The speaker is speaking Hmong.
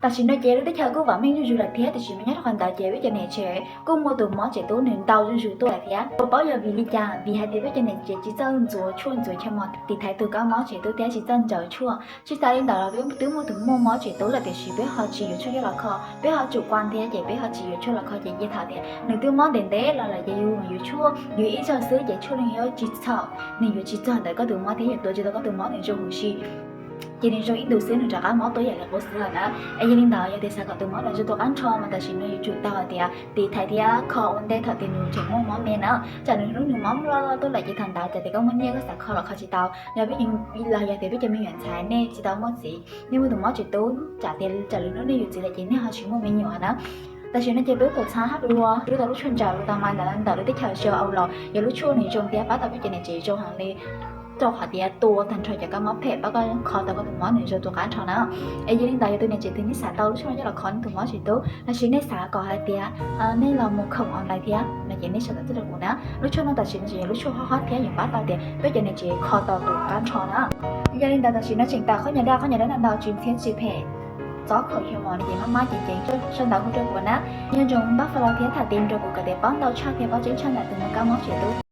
Tam sim no ces lub teb chaws kuj vam meej zuj zus lawm thiab, tiam sis mas nyob rau qhov ntawd ces peb cov niam tsev kuj muaj tus mob tseem tub nws ntau zuj zus tuaj lawm thiab. Puas paub yog vim li cas? Vim hais tias peb cov niam tsev tsis txawj ntxuav tshuaj ntxuav chaw mos tiv thaiv tus kab mob tseem tub thiab tsis txawj ntxuav tshuaj. Tsis tas li ntawd los peb twb muaj tus muaj mob tseem tub lawm tiam sis peb ho tsis yuav tshuaj coj los kho, peb ho tsum kuas thiab ces peb ho tsis yuav tshuaj los kho ces cia thaum tias nws twb mob ntev ntev los lawm ces yus yuav tshuaj yus ib zaug xwb ces tshuaj nws yuav tsis txhaum, nws yuav tsis txog ntawm koj tus mob thiab yuav tua tsis tau koj tus mob nws zoo huv si. Ces nws zoo ib ntus xwb nws rov qab mob tuaj yam li qub xwb lawm na. Es yog li ntawd yog tias xav kom tus mob nws zoo tua qab nrho mas tam sim no yuav tsum tau hais tias tiv thaiv thiab kho ua ntej thaum tias nws tseem muaj mob me na. Tsam nws hnub nws mob loj loj tuaj lawm ces thaum ntawd tsam tias koj muaj nyiaj koj xav kho los kho tsis tau. Yog peb, los yog tias peb cov me nyuam ntxhais nej tsis tau muaj txiv, nej muaj tus mob tseem tub, tsam tias tsam lwm hnub nej yuav txiv lawm ces nej ho tsis muaj me nyuam na. Tam sim no ces peb tuam txhab hab lua, peb tau lub tshuaj ntsaws lua tau mas ntawm lub teb chaws Xyoo Aus los yog lub tshuaj nws zoo thiab pab tau peb cov niam tsev zoo heev li, rau qhov tias tua tag nrho cov kab mob phem, pab koj kho tau koj tus mob nws zoo tua qab nrho na. Es yog li ntawd yog tus niam tsev twg nej xav tau lub tshuaj no coj los kho nej tus mob tseem tub los sis nej xav kom hais tias nej los mus khoom online thiab no ces nej sau ntawv tuaj rau kuv na. Lub tshuaj no tam sim no tseem yog lub tshuaj hot hot thiab yeej pab tau tias peb cov niam tsev kho tau tus kab nrho na. Yog li ntawd tam sim no tseem tawm qhob nyuag dab, qhob nyuag dab ntau ntau tsis ntxhiab tsis phem, txob khaum xyoo mos no ces maj maj ceev ceev sau ntawv tuaj rau kuv na. Nyob zoo pab follow thiab tham tim rau kuv kom tias paub ntau tshaj thiab paub tseeb tshaj ntawm tus mob kab mob tseem tub.